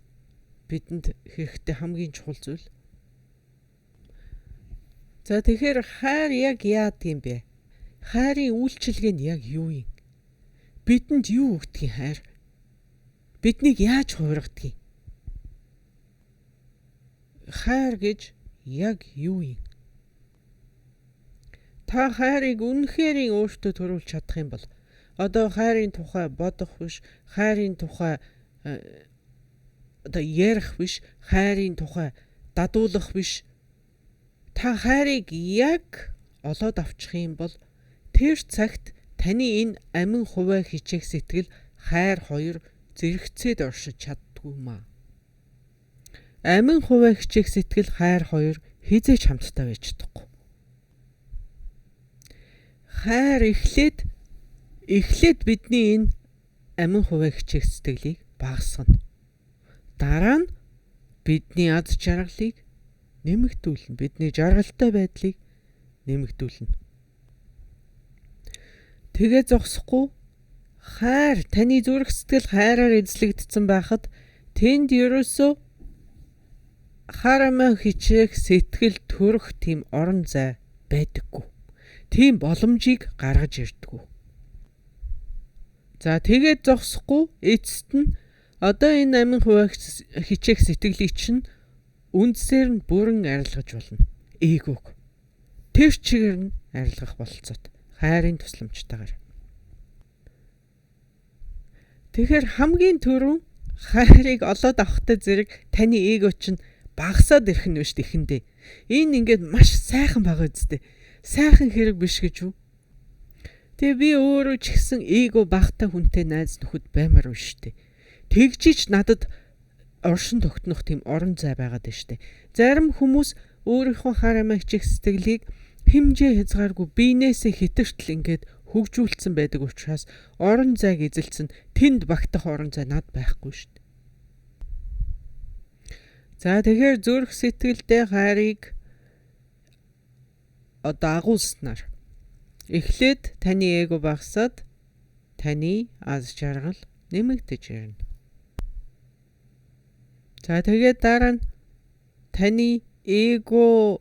Бидэнд хэрэгтэй хамгийн чухал зүйл. За тэгэхээр хайр яг яадаг юм бэ? Хайрын үйлчилгээ нь яг юу юм? Бидэнд юу өгдгийг хайр? Биднийг яаж хувиргадаг юм? Хайр гэж яг юу юм? Та хайрыг үнэхэрийн өөртөө төрүүлж чадах юм бол одоо хайрын тухай бодох биш, хайрын тухай одоо ярих биш, хайрын тухай дадуулах биш. Та хайрыг яг олоод авчих юм бол тэр цагт таны энэ амин хувиа хичээх сэтгэл хайр хоёр зэрэгцээд оршиж чаддгүй юм аа. Амин хувиа хичээх сэтгэл хайр хоёр хэзээ ч хамтдаа байж чадахгүй. Хайр эхлээд бидний энэ амин хувиа хичээх сэтгэлийг багасгана. Дараа нь бидний аз жаргалыг нэмэгдүүлнэ. Бидний жаргалтай байдлыг нэмэгдүүлнэ. Тэгээ зогсохгүй хайр таны зүрх сэтгэл хайраар эзлэгдсэн байхад тэнд ерөөсөө харамаа хичээх сэтгэл төрөх тийм орон зай байдаггүй. Тийм боломжийг гаргаж ирдэггүй. За тэгээд зогсохгүй эцэст нь одоо энэ амин хувиа хичээх сэтгэлийг чинь үндсээр нь бүрэн арилгаж болно. Эгог. Тэр чигээр нь арилгах бололцоот хайрын тусламжтайгаар. Тэгэхээр хамгийн түрүүн хайрыг олоод авахтай зэрэг таны эго чинь багасаад ирэх нь биш тэхэндээ. Энэ ингээд маш сайхан байгаа үсттэй. Сайхан хэрэг биш гэж үү? Тэгээ би өөрөө ч гэсэн эго багтай хүнтэй найз нөхөд баймаар биш үү? Тэгжиж надад оршин тогтнох тийм орон зай байгаад байна штэ. Зарим хүмүүс өөрийнхөө хар амиа хичээх сэтгэлийг хэмжээ хязгааргүй биенээсээ хэтэртэл ингээд хөгжүүлсэн байдаг учраас орон зайг эзэлсэн тэнд багтах орон зай над байхгүй штэ. За тэгэхээр зүрх сэтгэлдээ хайрыг одоо агуулснаар эхлээд таны эго багасаад таны аз жаргал нэмэгдэж ирнэ. За тэгээд дараа нь таны эго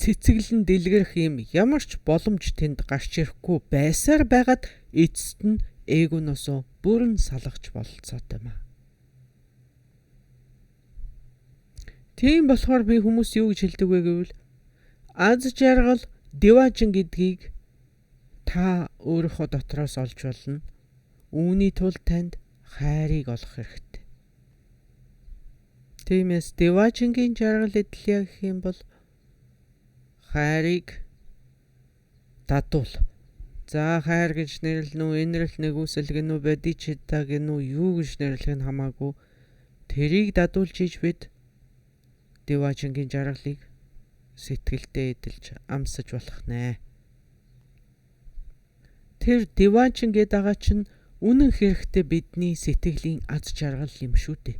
цэцэглэн дэлгэрэх юм ямар ч боломж тэнд гарч ирэхгүй байсаар байгаад эцэст нь эгоноосоо бүрэн салгах бололцоотой юм аа. Тийм болохоор би хүмүүс юу гэж хэлдэг вэ гэвэл аз жаргал диважин гэдгийг та өөрийнхөө дотроос олж болно. Үүний тулд танд хайрыг олох хэрэгтэй. Тиймээс диважингийн жаргал эдлэе гэх юм бол хайрыг дадуул. За хайр гэж нэрлэнэ үү, инрэл нэгүсэл гэнэ үү, бодичита гэнэ үү, юу гэж нэрлэх нь хамаагүй. Тэрийг дадуулж иж бид диважингийн жаргалыг сэтгэлдээ эдэлж амсаж болох нэ. Тэр диважин гэдэг байгаа чинь үнэн хэрэгтээ бидний сэтгэлийн аз жаргал юм шүү дээ.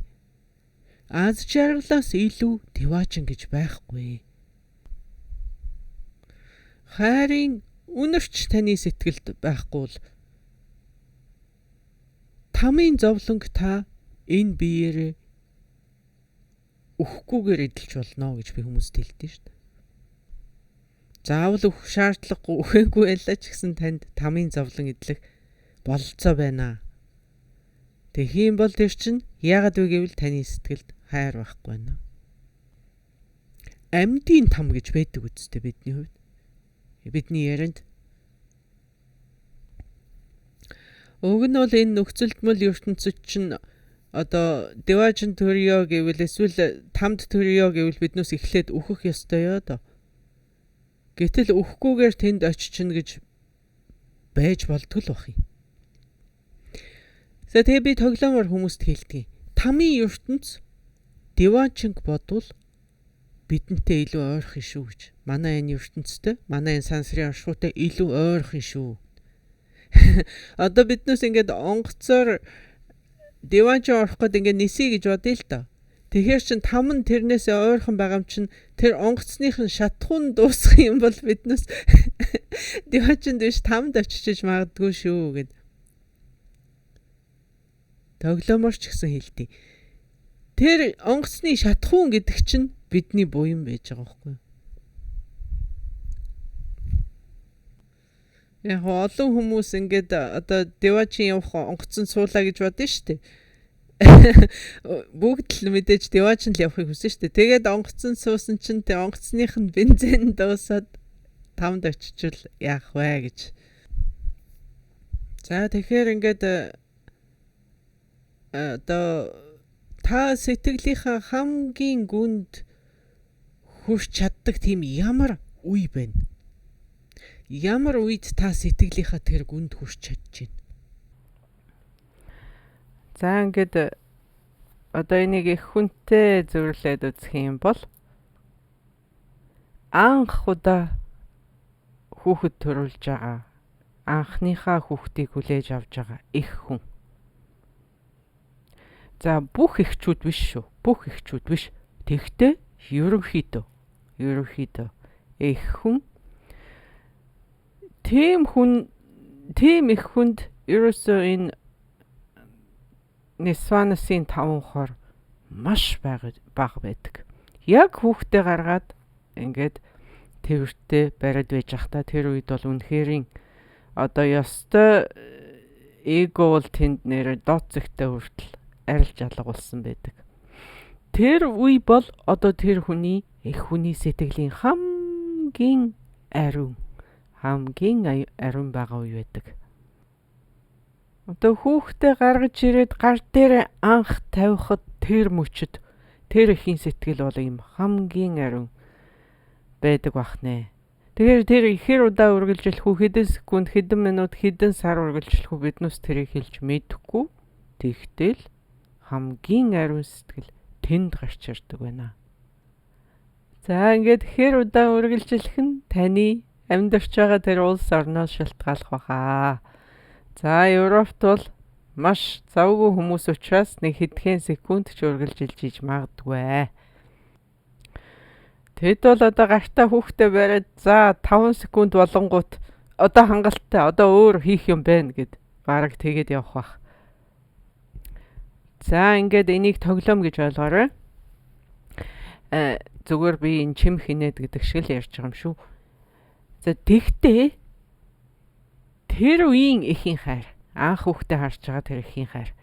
Аз жаргалаас илүү диважин гэж байхгүй. Хайрын үнэрч таны сэтгэлд байхгүй бол тамийн зовлонг та энэ биеэрээ өгөхгүйгээр эдэлж болно гэж би хүмүүст хэлдэг шүү дээ. Заавал өгөх шаардлагагүй өгөөгүй байлаа ч гэсэн танд тамийн зовлон эдлэх бололцоо байна. Тэгэх юм бол тэр чинь яагаад вэ гэвэл таны сэтгэлд хайр байхгүй байна. Амьдын там гэж байдаг үсттэй бидний хувьд. Бидний ярианд уг нь бол энэ нөхцөлдмөл ертөнцид чинь одоо диважин төрөё гэвэл эсвэл тамд төрөё гэвэл биднээс эхлээд өөхөх ёстой ёо доо. Гэтэл өөхгүйгээр тэнд очичин гэж байж болдгол бах юм. За тэгээ би тоглоомор хүмүүст хэлдэг. Тамийн ертөнц диважинг бодвол бидэнтэй илүү ойрхон шүү гэж. Манай энэ ертөнцтэй, манай энэ сансрын оршихуйтай илүү ойрхон шүү. Одоо биднээс ингээд онгоцоор диван ч орох гээд ингээд нисье гэж бодъё л доо. Тэгэхээр чин там нь тэрнээсээ ойрхон байгаа юм чин тэр онгоцных нь шатхуун дуусах юм бол биднээс диванчинд биш тамд очиж магадгүй шүү гэд. Тоглоомор ч гэсэн хэлдэг. Тэр онгоцны шатхуун гэдэг чинь бидний буян байж байгаа байхгүй юу? Яг олон хүмүүс ингээд одоо дивачин явах онгоцон суулаа гэж бодно шүү дээ. Бүгд л мэдээж дивачин л явахыг хүсэн шүү дээ. Тэгээд онгоцон суусан чинь тэ онгоцных нь бензин дуусаад тамд очичвал яах вэ гэж. За тэгэхээр ингээд одоо та сэтгэлийнхаа хамгийн гүнд хүрч чаддаг тийм ямар үе байна? Ямар үед та сэтгэлийнхаа тэр гүнд хүрч чадж байна? За ингээд одоо энийг их хүнтэй зөвөрлөөд үзэх юм бол анх удаа хүүхэд төрүүлж байгаа, анхныхаа хүүхдийг хүлээж авч байгаа их хүн. За бүх эхчүүд биш шүү. Бүх эхчүүд биш. Тэгтээ ерөнхийдөө их хүн тийм хүн тийм их хүнд ерөөсөө энэ Нисванасын 5 хор маш бага байдаг. Яг хүүхдээ гаргаад ингээд тэрвэртэй бариад байж байхдаа тэр үед бол үнэхэрийн одоо ёстой эго бол тэнд нэрэ дот зэгтэй хүртэл арилж алга болсон байдаг. Тэр үе бол одоо тэр хүний эх хүний сэтгэлийн хамгийн ариун байгаа үе байдаг. Одоо хүүхдээ гаргаж ирээд гар дээр анх тавихад тэр мөчөд тэр эхийн сэтгэл бол ийм хамгийн ариун байдаг бах нэ. Тэгэхээр тэр ихэр удаа үргэлжлэх үү, хэдэн секунд, хэдэн минут, хэдэн сар үргэлжлэх үү биднээс тэрийг хэлж мэдэхгүй. Тэгтэл хамгийн ариун сэтгэл тэнд гарч ирдэг байна. За ингээд хэр удаан үргэлжлэх нь таны амьдарч байгаа тэр улс орноос шалтгааллах баха. За Европт бол маш завгүй хүмүүс учраас нэг хэдхэн секунд ч үргэлжилж иж магадгүй. Тэд бол одоо гартаа хүүхдээ бариад за 5 секунд болонгууд одоо хангалттай одоо өөр хийх юм байна гэд бараг тэгээд явах бах. За ингээд энийг тоглоом гэж ойлгоорой. Зүгээр би энэ чим хинээд гэдэг шиг л ярьж байгаа юм шүү. За тэгтээ тэр үеийн эхийн хайр, анх хүүхдээ харж байгаа тэр эхийн хайр.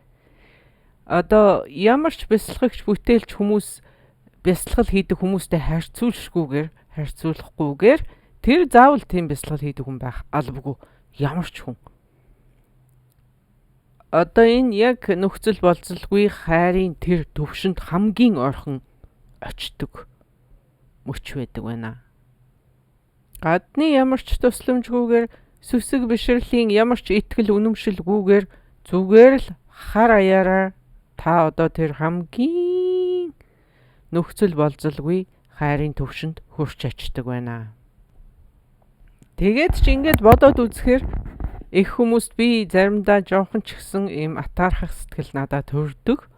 Одоо ямар ч бясалгагч бүтээлч хүмүүс бясалгал хийдэг хүмүүстэй харьцуулахгүйгээр тэр заавал тийм бясалгал хийдэг хүн байх албагүй ямар ч хүн. Одоо энэ яг нөхцөл болцолгүй хайрын тэр төвшөнд хамгийн ойрхон очдог мөч байдаг байна. Гадны ямар ч тусламжгүйгээр сүсэг бишрэлийн ямар ч итгэл үнэмшилгүйгээр зүгээр л хар аяараа та одоо тэр хамгийн нөхцөл болзолгүй хайрын төвшөнд хүрч очдог байна. Тэгээд ч ингээд бодоод үзэхээр их хүмүүст би заримдаа жоохон ч гэсэн ийм атаархах сэтгэл надад төрдөг.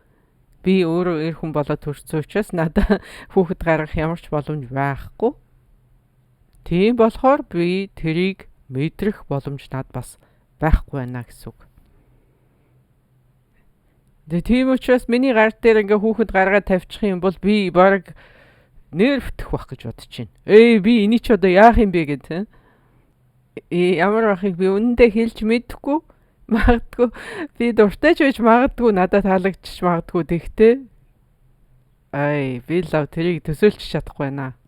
Би өөрөө эр хүн болоод төрсөн учраас надад хүүхэд гаргах ямар ч боломж байхгүй. Тийм болохоор би тэрийг мэдрэх боломж над бас байхгүй байна гэсэн үг. Тэгээ тийм учраас миний гар дээр ингээ хүүхэд гаргаад тавьчих юм бол би бараг нервтэх байх гэж бодож байна. Эй би эний ч одоо яах юм бэ гэд. Ямар байхыг би үнэндээ хэлж мэдэхгүй. Магадгүй би дуртай ч байж магадгүй надад таалагдчих магадгүй. Тэгтээ ай би лав тэрийг төсөөлчих чадахгүй байна.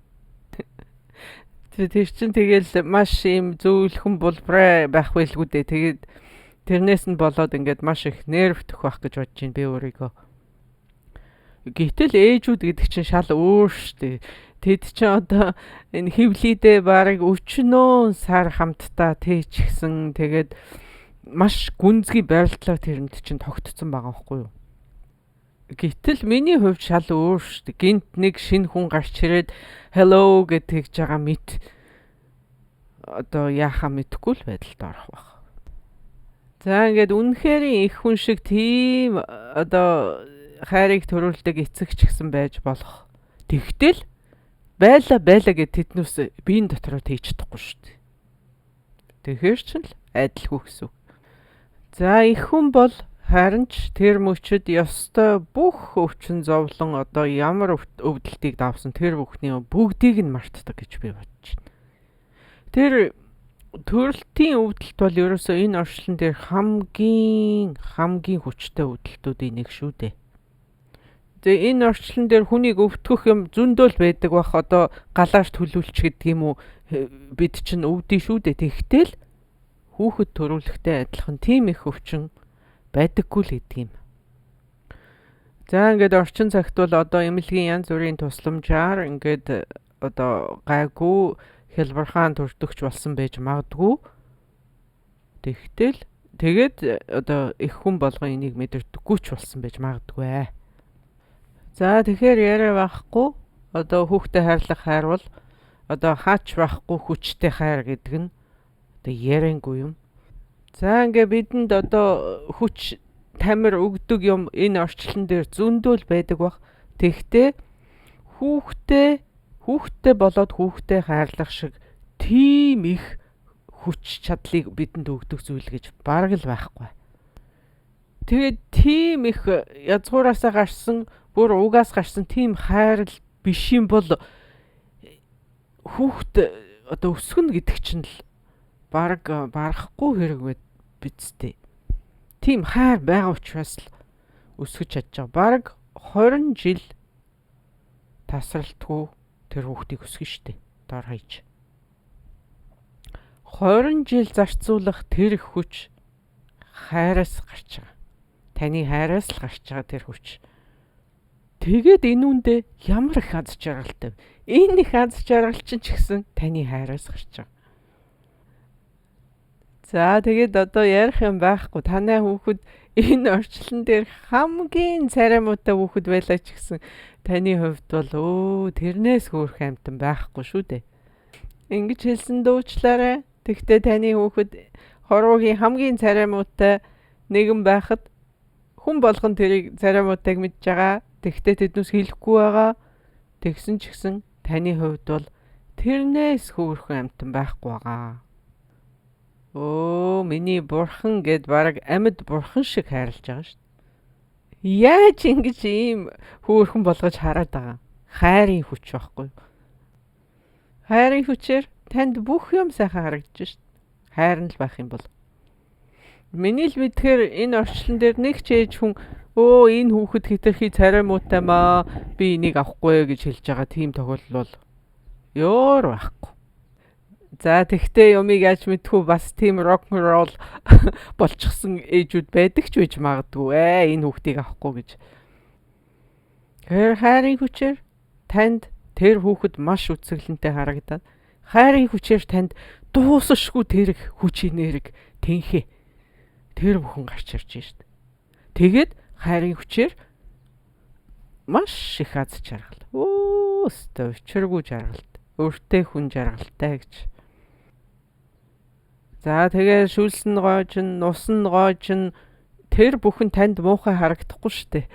Тэр чинь тэгэл маш ийм зөөлхөн булбрай байх байлгүй дээ. Тэгээд тэрнээс нь болоод ингээд маш их нервтэх байх гэж бодож байна би өөрийгөө. Гэтэл ээжүүд гэдэг чинь шал өөр штэ. Тэд чинь одоо энэ хөвлийдээ бараг өчнөө сар хамтдаа тээчихсэн. Тэгээд маш гүнзгий барилдлаа тэрэнд чинь тогтцсон байгаа байхгүй юу? Гэтэл миний хувьд шал өөр штэ. Гинт нэг шинэ хүн гарч ирээд hello гэж тэгж байгаа мэт одоо яахаа мэдэхгүй л байдалд орох байх. За ингээд үнэхээр их хүн шиг тийм одоо хайрыг төрүүлдэг эцэг ч гэсэн байж болох. Тэгтэл байла байла гэд тэднүүс биеийн дотроо тийж чадахгүй шүү дээ. Тэгэхээр ч л адилгүй гэсэн үг. За их хүн бол харин ч тэр мөчөд ёстой бүх өвчин зовлон одоо ямар өвдөлтийг давсан тэр бүхний бүгдийг нь мартдаг гэж би бодож байна. Тэр төрөлтийн өвдөлт бол ерөөсөө энэ орчлон дээр хамгийн хамгийн хүчтэй өвдөлтүүдийн нэг шүү дээ. Тэгээ энэ орчлон дээр хүнийг өвтгөх юм зөндөөл байдаг бах, одоо галаар төлүүлч гэдэг юм уу, бид чинь өвдөн шүү дээ. Тэгтэл хүүхэд төрүүлэхтэй адилхан тийм их өвчин байдаггүй л гэдэг юм. За ингээд орчин цагт бол одоо эмнэлгийн янз бүрийн тусламжаар ингээд одоо гайгүй хялбархан төрдөгч болсон байж магадгүй. Тэгтэл тэгээд одоо их хүн болгон энийг мэдэрдэггүй ч болсон байж магадгүй. За тэгэхээр яриа байхгүй одоо хүүхдээ хайрлах хайр бол одоо хаач байхгүй хүчтэй хайр гэдэг нь одоо яриангүй юм. За ингээ бидэнд одоо хүч тамир өгдөг юм энэ орчлон дээр зөндөөл байдаг бах. Тэгтээ хүүхдтэй болоод хүүхдээ хайрлах шиг тийм их хүч чадлыг бидэнд өгдөг зүйл гэж бараг л байхгүй. Тэгээд тийм их язгуураасаа гарсан, бүр угаас гарсан тийм хайрл биш юм бол хүүхд одоо өсгөнө гэдэг чинь л бараг барахгүй хэрэг бидтэй. Тийм хайр байгаа учраас л өсгөж чадж байгаа. Бараг 20 жил тасралтгүй тэр хүүхдийг өсгөн штэ. Дор хаяж. 20 жил зарцуулах тэр их хүч хайраас гарч байгаа. Таны хайраас л гарч байгаа тэр хүч. Тэгээд энэ үндэ ямар их аз жаргалтай. Энэ их аз жаргал чинь ч гэсэн таны хайраас гарч байгаа. За тэгээд одоо ярих юм байхгүй. Танай хүүхэд энэ орчлон дээр хамгийн царай муутай хүүхэд байлаа ч гэсэн таны хувьд бол тэрнээс хөөрх амтан байхгүй шүү дээ. Ингэж хэлсэн дуучлаарай. Тэгтээ таны хүүхэд хорвоогийн хамгийн царай муутай нэгэн байхад хүн болгон тэрийг царай муутайг мэдж байгаа. Тэгтээ тэднээс хэлэхгүй байгаа. Тэгсэн ч гэсэн таны хувьд бол тэрнээс хөөрхөн амтан байхгүй байгаа. Миний бурхан гэд бараг амьд бурхан шиг хайрлаж байгаа шүү дээ. Яаж ингэж ийм хөөрхөн болгож хараад байгаа? Хайрын хүч байхгүй юу? Хайрын хүчээр танд бүх юм сайхан харагдаж шүү дээ. Хайр нь л байх юм бол. Миний л мэдхээр энэ орчлон дээр нэг ч ээж хүн энэ хүүхэд хэтэрхий царай муутай маа, би энийг авахгүй гэж хэлж байгаа тийм тохиолдол бол ёор байхгүй. За тэгтээ юмыг яаж мэдхүү, бас тийм рок н ролл болчихсон ээжүүд байдаг ч байж магадгүй. Энэ хүүхдийг авахгүй гэж. Тэр хайрын хүчээр танд тэр хүүхэд маш үзэсгэлэнтэй харагдаад, хайрын хүчээр танд дуусашгүй тэр хүч энерги тэнхээ тэр бүхэн гарч ирж шít. Тэгээд хайрын хүчээр маш их аз жаргал. Өстө учиргүй жаргалт. Өөртөө хүн жаргалтай гэж. За тэгээ шүүлсэн гоож нь, нусан гоож нь тэр бүхэн танд муухай харагдахгүй шүү дээ.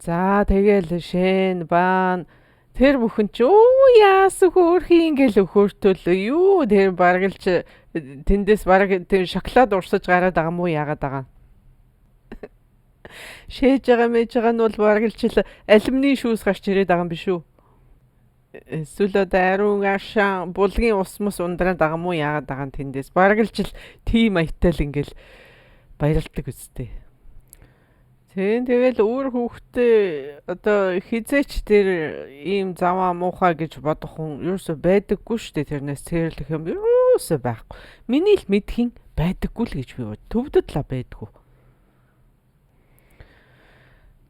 За тэгэл шэн баан тэр бүхэн ч яасан хөөрхий ингээл өхөртөл юу тэр бараг л тэндээс бараг тэр шоколад урсаж гараад байгаа мó яагаад байгаа. Шээж байгаа мэж байгаа нь бол бараг л чил алюминий шүүс гарч ирээд байгаа юм биш үү? Эсвэл одоо ариун ашаа булгийн ус мус ундраад байгаа мó яагаад байгаа юм тэндээс бараг л чил тийм аятал ингээл баярлдаг үстэй. Тэгэл өөр хүүхдээ одоо хизээч тэр ийм заваа муухай гэж бодох хүн ерөөсөө байдаггүй шүү дээ. Тэрнээс цээрлэх юм ерөөсөө байхгүй. Миний л мэдхийн байдаггүй л гэж би бод. Төвдөд л байдаггүй.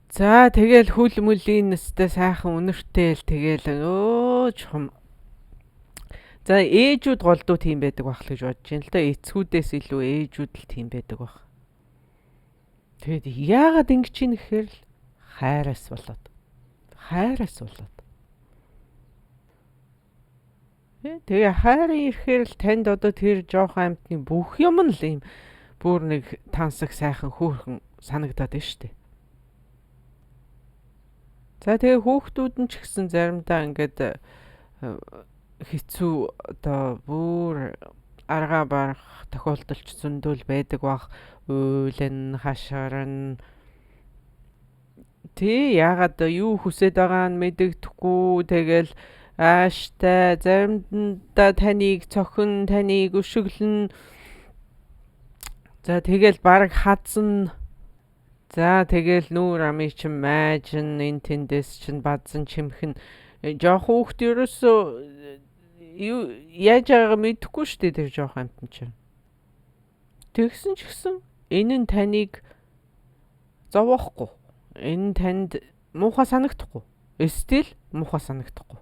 За тэгэл хүл мүлийн нэстэй сайхан үнэртэй л тэгэл чухам. За ээжүүд голдуу тийм байдаг байх л гэж бодож байна л да. Эцгүүдээс илүү ээжүүд л тийм байдаг байх. Тэгэд яагаад ингэж ийн гэхээр л хайраас болоод. Хайраас болоод. Тэгээ хайрын ирэхээр л танд одоо тэр жоохон амьтны бүх юм нь л ийм бүр нэг тансаг сайхан хөөрхөн санагдаад байна шүү дээ. За тэгээ хүүхдүүд нь ч гэсэн заримдаа ингээд хэцүү одоо бүр аргаа барах тохиолдол ч зөндөл байдаг бах. Уйлан, хашгирна. Тий, яагаад юу хүсээд байгаа нь мэдэгдэхгүй. Тэгэл ааштай, заримдаа таныг цохин, таныг өшөглөн. За тэгэл бараг хазна. За тэгэл нүүр амыг чинь майжин, энэ тэндээс чинь бадсан чимхэн. Жохон хүүхд ерөөсөө юу яаж байгаагаа мэдэхгүй шүү дээ тэр жохон амьтан чинь. Тэгсэн ч гэсэн энэ нь таныг зовоохгүй. Энэ нь танд муухай санагдахгүй. Эсвэл муухай санагдахгүй.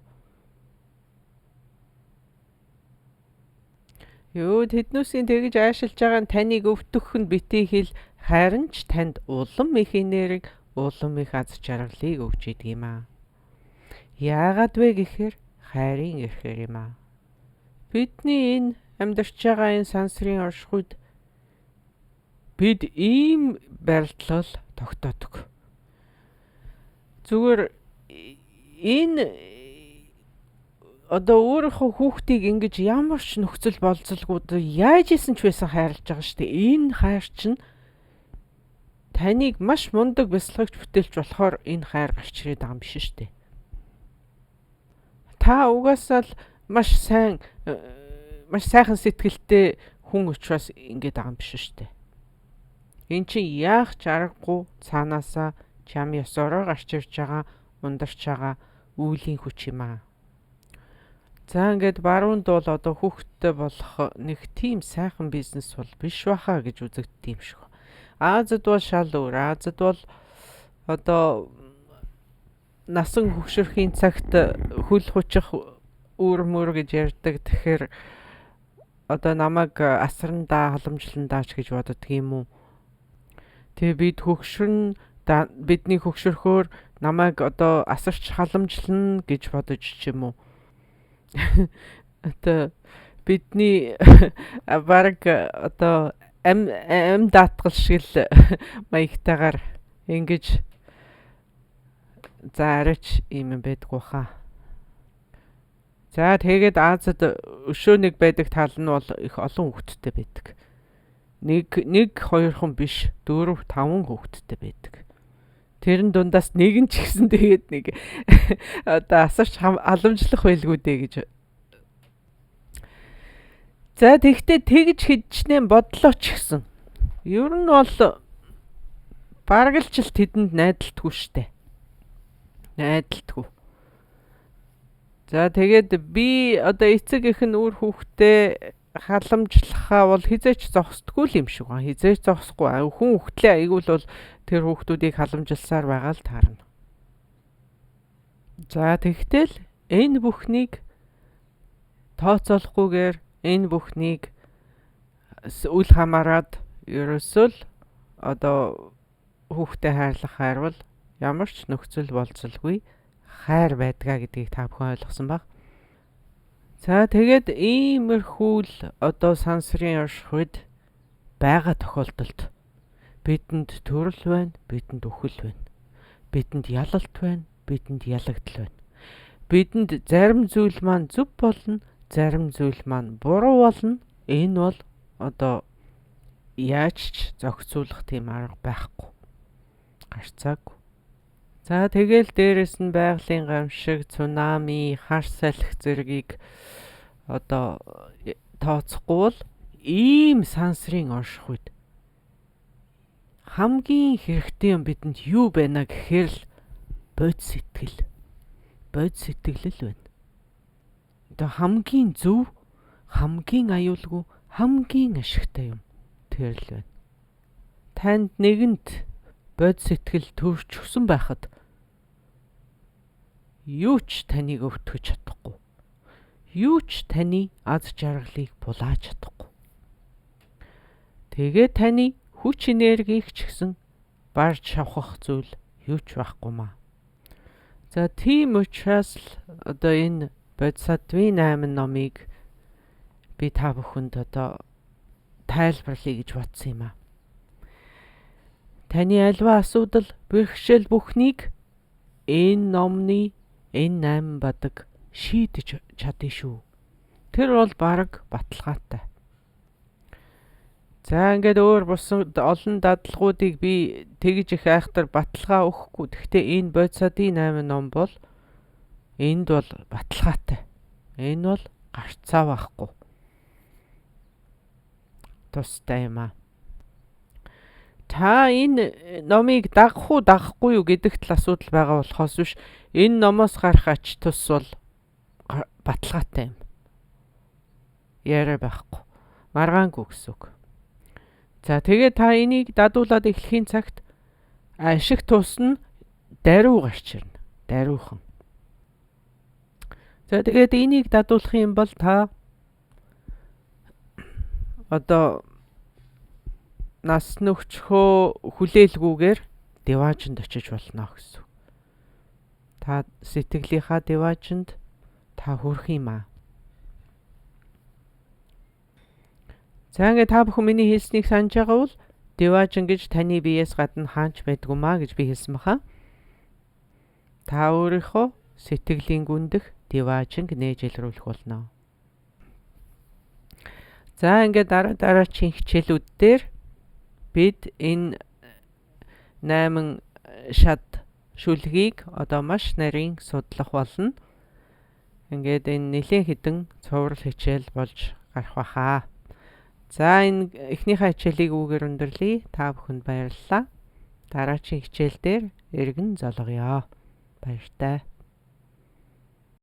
Юу тэднүүсийн тэгж аашилж байгаа нь таныг өвтгөх нь битгий хэл, харин ч танд улам их энерги, улам их аз жаргалыг өгч идэг юм аа. Яагаад вэ гэхээр хайрын эрхээр юм аа. Бидний энэ амьдарч байгаа энэ сансрын оршихуйд бид ийм барилдлал тогтоодог. Зүгээр энэ одоо өөрийнхөө хүүхдийг ингэж ямар ч нөхцөл болзолгүй яаж исэн ч байсан хайрлаж байгаа шүү дээ. Энэ хайр чинь таныг маш мундаг бясалгагч бүтээлч болохоор энэ хайр гарч ирээд байгаа юм биш шүү дээ. Та угаасаа л маш сайн, маш сайхан сэтгэлтэй хүн учраас ингэж байгаа юм биш шүү дээ. Эн чинь яах ч аргагүй цаанаасаа чам ёсороо гарч ирж байгаа, ундарч байгаа үйлийн хүч юм аа. За ингээд баруунд бол одоо хүүхэдтэй болох нэг тийм сайхан бизнес бол биш баха гэж үзэгддэг юм шиг. Азад бол шал өөр. Азад бол одоо насан хөгшөрхийн цагт хөл хучих үүр мөр гэж ярьдаг. Тэгэхээр одоо намайг асрандаа халамжландаа ч гэж боддог юм уу? Тэгээ бид хөгшөрн, бидний хөгшөрхөөр намайг одоо асарч халамжлана гэж бодож ч юм уу? Одоо бидний бараг одоо ам даатгал шиг л маягтайгаар ингэж за арайч ийм юм байдгүй хаа. За тэгээд Азад өшөө нэг байдаг тал нь бол их олон хүүхэдтэй байдаг. Нэг хоёрхан биш, 4 5 хүүхэдтэй байдаг. Тэрэн дундаас нэг нь ч гэсэн тэгээд нэг одоо асарч халамжлах байлгүй дээ гэж. За тэгтээ тэгж хичнээн бодлоо ч гэсэн. Ер нь бол бараг л ч тэдэнд найдалтгүй штэ. Найдалтгүй. За тэгээд би одоо эцэг эх нь үр хүүхдээ халамжлахаа бол хизээч зогсдгүй л юм шиг байна. Хизээч зогсохгүй. Хүн хүүхдлээ айгүй л бол тэр хүүхдүүдийг халамжилсаар байгаа л таарна. За тэгтэл энэ бүхнийг тооцоолохгүйгээр энэ бүхнийг үл хамааран ерөөсөө л одоо хүүхдээ хайрлах хайр бол ямар ч нөхцөл болзолгүй хайр байдгаа гэдгийг та бүхэн ойлгосон баг. За тэгээд иймэрхүү л одоо сансрын оршихуйд байгаа тохиолдолд бидэнд төрөл байна, бидэнд үхэл байна. Бидэнд ялалт байна, бидэнд ялагдал байна. Бидэнд зарим зүйл маань зөв болно, зарим зүйл маань буруу болно. Энэ бол одоо яаж ч зохицуулах тийм арга байхгүй. Гарцаагүй. За тэгэл дээрэс нь байгалийн гамшиг, цунами, хар салхи зэргийг одоо тооцохгүй бол ийм сансрын оршихуйд хамгийн хэрэгтэй юм бидэнд юу байна гэхээр л бод сэтгэл. Бод сэтгэл л байна. Одоо хамгийн зөв, хамгийн аюулгүй, хамгийн ашигтай юм тэр л байна. Танд нэгэнт бод сэтгэл төрчихсөн байхад юу ч таныг өвтгөж чадахгүй. Юу ч таны аз жаргалыг булааж чадахгүй. Тэгээ таны хүч энергийг ч гэсэн барж шавхах зүйл юу ч байхгүй маа. За тийм учраас л одоо энэ Бодисатвын 8 номыг би та бүхэнд одоо тайлбарлая гэж бодсон юм аа. Таны альва асуудал, бэрхшээл бүхнийг энэ номны энэ 8 бадаг шийдэж чадна шүү. Тэр бол бараг баталгаатай. За ингээд өөр бус олон дадлагуудыг би тэгж их айхтар баталгаа өгөхгүй. Гэхдээ энэ бодисатын 8 ном бол энд бол баталгаатай. Энэ бол гарцаа байхгүй. Тустай юм аа. Та энэ номыг дагах уу дагахгүй юу гэдэгт л асуудал байгаа болохоос биш, энэ номоос гарах ач тус бол баталгаатай юм. Яриа байхгүй. Маргаангүй гэсэн үг. За тэгээд та энийг дадуулаад эхлэхийн цагт ашиг тус нь даруй гарч ирнэ. Даруйхан. За тэгээд энийг дадуулах юм бол та одоо нас нөхчхөө хүлээлгүйгээр диваажинд очиж болно гэсэн. Та сэтгэлийнхаа диваажинд та хүрэх юм аа. За ингээд та бүхэн миний хэлснийг санаж байгаа бол диваажин гэж таны биеэс гадна хаач байдгүй маа гэж би хэлсэн баха. Та өөрийнхөө сэтгэлийн гүндэх диваажинг нээж илрүүлэх болно. За ингээд дараагийн хичээлүүд дээр бид энэ 8 шат шүлгийг одоо маш нарийн судлах болно. Ингээд энэ нэлээн хэдэн цуврал хичээл болж гарах байхаа. За энэ эхнийхээ хичээлийг үүгээр өндөрлөе. Та бүхэнд баярлалаа. Дараагийн хичээл дээр эргэн золгоё. Баяртай.